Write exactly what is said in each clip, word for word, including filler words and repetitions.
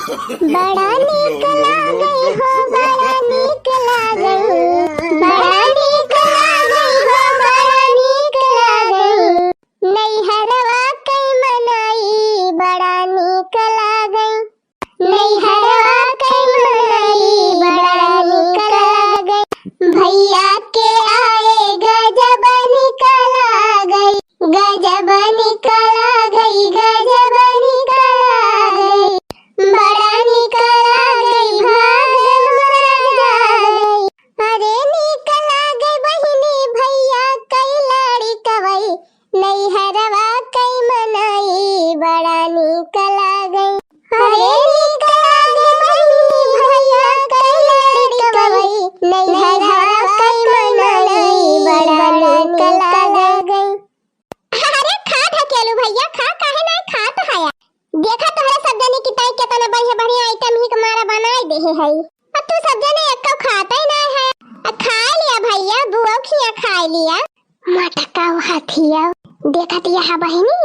बड़ा नीक लागै हो, बड़ा नीक लागै, बड़ा नीक लागै हो, बड़ा नीक लागै। नैहरवा कै मनई बड़ा नीक लागै, नैहरवा कै मनई बड़ा नीक लागै। भैया के आए गजब नीक लागै, गजब नीक लागै, गजब नीक लागै। बड़ा नीक लागै, भाग मोर जागै। अरे नीक लागै बहिनी भैया कै लड़िकवै, नैहरवा कै मनई बड़ा नीक लागै। अरे नीक लागै बहिनी भैया कै लड़िकवै, नैहरवा कै मनई बड़ा नीक लागै। अरे खा ढकेलू भैया खा, काहे नाय खात हया? देखा तोहरे सब जनी की ताई केतना बढ़िया बढ़िया आइटम ही के मारा बनाई देहे हई। अब तू सब जने एक्को खाते ना है। आ खाए लिया भैया, बुआऊ खिया खाए लिया। मटका हथिया देखत यह बहिनी,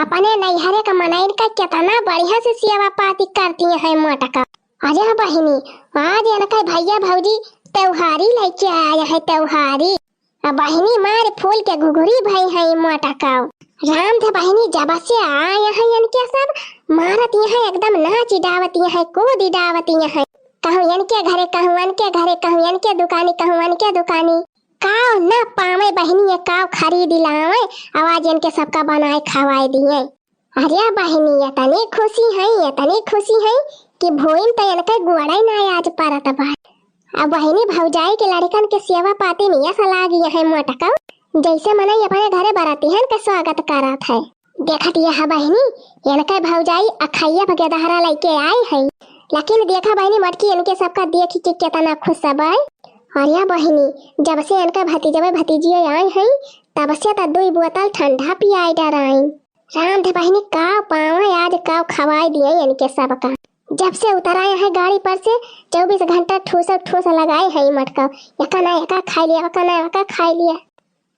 अपने नैहरे का मनइन का केतना बढ़िया से सेवा पाती करती है मटका। अरे बहिनी, आज इनका भैया भौजी त्योहारी लेके आया है, त्योहारी। आ बहिनी मार फूल के घुघुरी भई है मटकाओ। राम थे बहिनी जब से आए हैं इनके सब मारत यहाँ एकदम नाच डावत यहाँ कूद डावत यहाँ। कहूँ इनके घरे कहूँ इनके घरे कहूँ इनके दुकानी कहूँ इनके दुकानी। काव न पावे बहिनी ये काव खरीद लावे। आवाज इनके सबका बनाए खवाए दिए। अरे बहिनी, एतनी खुसी हई, एतनी खुसी हई कि भोइन त एनके गोड़ै नाय आज परत बा। अब बहिनी, भौजाई के लड़िकन के सेवा पाती नियस लागी है मोटकौ, जैसे मनई अपने घरे बरतिहन के स्वागत करत है। देखत यह बहिनी, एनके भौजाई अखैया प गेदहरा लइके आई है, लेकिन देखा बहिनी, मटकी एनके सबका देखि के केतना खुस बा। अरे बहिनी, जब से एनके भतीजवे भतीजिये आए हैं, तब से त दुई बोतल ठंडा पियाई डराई। राम थे बहिनी, काव पावे आज काव खवाई दिए इनके सबका। जब से उतराए हैं गाड़ी पर से, चउबीस घंटा ठूस ठूस लगाए हैं ई मटका, एका ना एका खाई लिया, एका ना एका खाई लिया।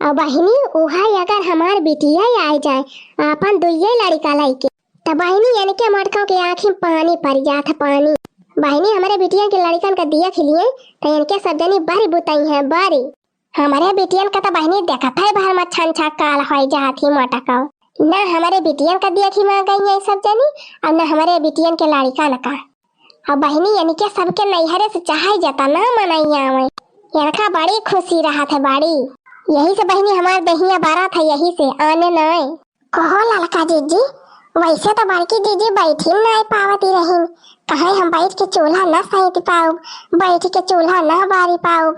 और बहिनी, उहाई अगर हमार बिटिया आई जाए, आपन दुइये लड़िका लइके, त बहिनी, इनके मटका के आँखी में पानी पड़ जात है, पानी। बहिनी, हमरे बिटिया के लड़िकन का देख लिए, त इनके सब जनी बरी बुतई हैं, बरी। हमरे बिटियन का त बहिनी देखत है भर में छन छा काल होई जात ही मोटकौ। ना हमरे बिटियन का देखी मा गई है सब जनी, और ना हमरे बिटियन के लड़िकन का। और बहिनी इनके सबके नैहरे से चाहे जतना मनई आवे, इनका बड़ी खुसी रहत है बड़ी। यही से बहिनी हमार देहिया बरत है यही से, आने नाय। कहो ललका जीजी, वैसे त बड़की जीजी बैठी नाय पावती रही, कहे हम बैठ के चूल्हा न सैंत पाउब, बैठ के चूल्हा न बारी पाउब।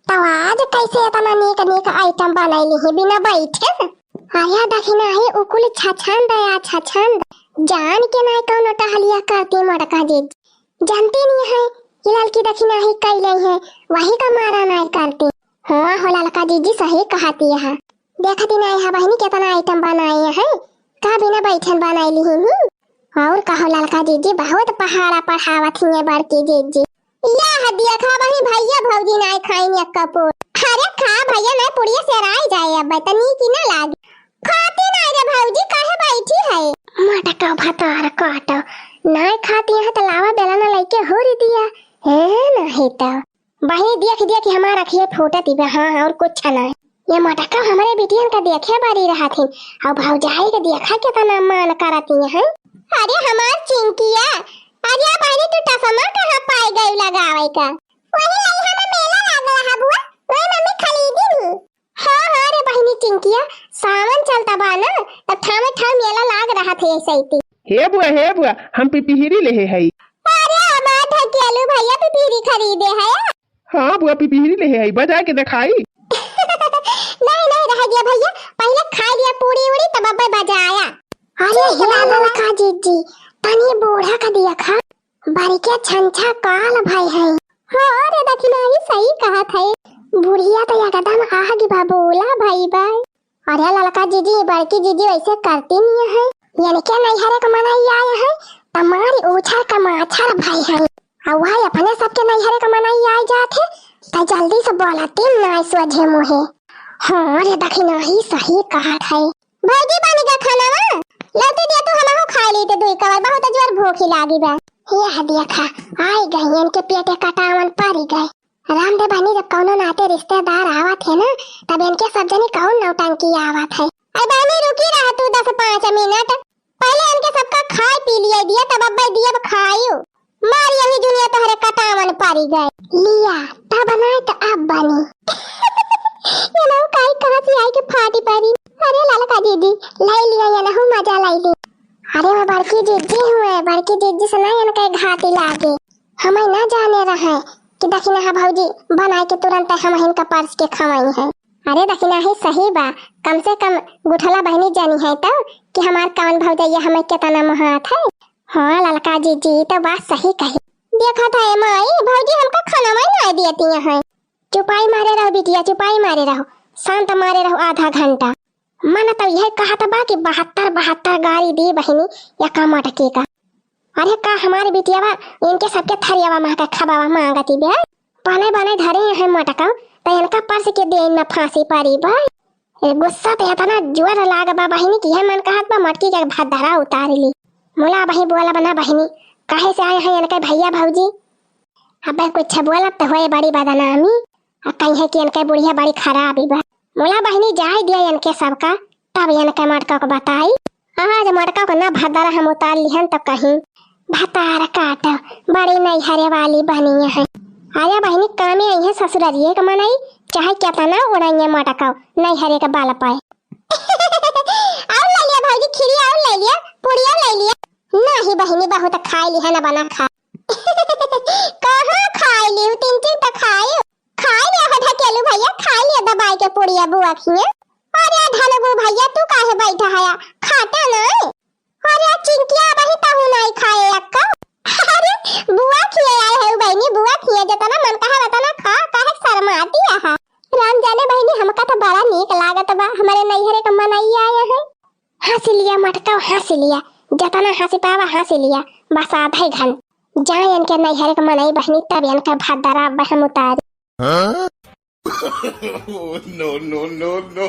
तब आज कैसे इतना नीक नीक आइटम बनैली ही बिना बैठे? अरे दखिनाही उ कुल छछंद या छछंद। जान के नाय कौनो टहलिया करती मोटका जीजी। जानती नहीं है कि ललकी दखिनाही कैले है, वही का मारा नाय करती। हाँ हो ललका जीजी सही कहती है। देखती नाय है बहिनी केतना आइटम बनाए हैं। का बिना बैठन बनैली ही? और कहो ललका जीजी बहुत पहाड़ा पढ़ावत ही बड़की जीजी। यह देखा बहिनी भैया भौजी नाय खाइन एक कपूर। अरे खा भैया नाय पुड़िया सेराई जाए अब तनी की ना लागे। खाती नाय रे भौजी काहे बैठी है? मोटका भतार काटो। नाय खाती है त लावा बेला ना लइके होरी दिया। है ना है त। बहिनी देख देख हमार अखिए फूटत ही बा, हाँ और कुछ ना। ये मोटका हमरे बिटियन का देखे बारी रहत ही, और भौजाई के देखा केतना मान करत ही हैं। अरे हमार चिंकिया, अरे बहिनी तू टसमा कहाँ पाई गई लगावे का? वही लइहा में मेला लागल है बुआ, वही मम्मी खरीदी नी। हाँ हाँ रे बहिनी चिंकिया, सावन चलता बा ना, तब ठामे ठाम मेला लाग रहत है ऐसे ही। हे बुआ हे बुआ, हम पिपिहिरी लेहे हई। अरे हमार ढकेलू भैया पिपिहिरी खरीदे है। हाँ बुआ, पिपिहिरी लेहे हई, बजा के देखाई। नहीं नहीं रह गया भैया, पहले खा लिया पूड़ी उड़ी तब अब्बे बजाया। अरे हे ललका जीजी, तनी बूढ़ा का देखा, बड़के छंछा काल भई है। हाँ रे दखिनाही सही कहत है। बुढ़िया तो एकदम आग बबूला भई बा। अरे ललका जीजी, बड़की जीजी वैसे करती नहीं है। इनके नैहरे का मनई आए है, त मारी उछर का माछर भई है। और वह अपने सबके नैहरे का मनई आए जात है, त जल्दी से बोलती नाय सोझे मुँहे। हाँ रे दखिनाही सही कहत है। भौजी बन गया खाना वा? लौटे दिया तू हमहू खाए ली ते दुई कवर, बहुत जोर भूखी लागी बा। यह देखा, आई गई, इनके पेटे कटावन परी गए। राम दे बहिनी, जब कौनो नाते रिश्तेदार आवत है ना, तब इनके सब जनी कौन नौटंकी आवत है। अरे बहिनी, रुकी रहा तू दस पाँच मिनट, पहले इनके सबका खाए पी लिए दिया, तब अब्बे दियब खायू। मार यही दुनिया तोहरे कटावन परी गए। लिया, तब बनाए तो अब बनी। ये ना काई कहाँ से आई के फाटी परी। अरे ललका दीदी, लाई लिया, ये ना मजा लाई ली। अरे वो बड़की जिज्जी हुए, बड़की जिज्जी से ना इनके घाटी लागे। हमें ना जाने रहे कि दखिना हा भौजी बनाए के तुरंत हम इनका परस के खवाई है। अरे दखिना ही सही बा, कम से कम गुठला बहिनी जानी है तो कि हमार कौन भौजैया हमें केतना मोहात है। हाँ ललका जीजी, ई तो बात सही कही। देखा था ए माई, भौजी हमका खाना वाई ना देती हैं। चुपाई मारे रहो बिटिया, चुपाई मारे रहो, शांत मारे रहो आधा घंटा। मन तो यह कहत बा कि बहत्तर बहत्तर गारी दी बहिनी यका मटकी का। अरे का हमार बिटियावा इनके सबके थरियावा माँ का खबावा मांगती बे। बने बने धरे हैं मटका, तो इनका परस के दे न फांसी परी बा। ए, गुस्सा तो इतना जोर लाग बा बहिनी कि यह मन कहत बा मटकी के भदरा उतार ली। मुला बही बोला बना बहिनी, काहे से आए हैं इनके भैया भौजी? अबे कुछ बोलब तो होए बड़ी बदनामी, आ कहीं है कि इनके बुढ़िया बड़ी खराब ही बा। मुला बहिनी जाए दिया इनके सबका, तब इनके मटका को बताई। आज मटका को ना भदरा हम उतार लिहन तो कहीं भतार काट, बड़ी नैहरे वाली बनी है। आया बहिनी कामे आई है ससुररिये के मनई, चाहे केतना उड़ाइए मटका, नैहरे के बल पाए। और ले लिया भौजी खीरी, और ले लिया पूड़िया, ले लिया। नहीं बहिनी, बहुत खाई ली है ना बना खा। कहाँ खाई ली, तीन तीन तो खाई। खाई लिया हो ढकेलू भैया, खाई लिया दबाई के पूड़िया बुआ खिए। अरे धनगु भैया, तू काहे बैठा है, खाटा ना? अरे चिंकिया बही तहू नहीं खाए अक्का। अरे बुआ खिए आए है बहिनी, बुआ खिए जितना मन कहा उतना खा, काहे शर्माती है? राम जाने बहिनी, हमका तो बड़ा नीक लागत बा, हमारे नैहरे के मनई आए हैं। हंस लिया मटका, हंस लिया, जितना हंस पावा हंस लिया, बस आधा ही घन जाए इनके नैहरे के मनई बहिनी, तब इनका भदरा बहम उतारी। हाँ? Oh, no, no, no, no।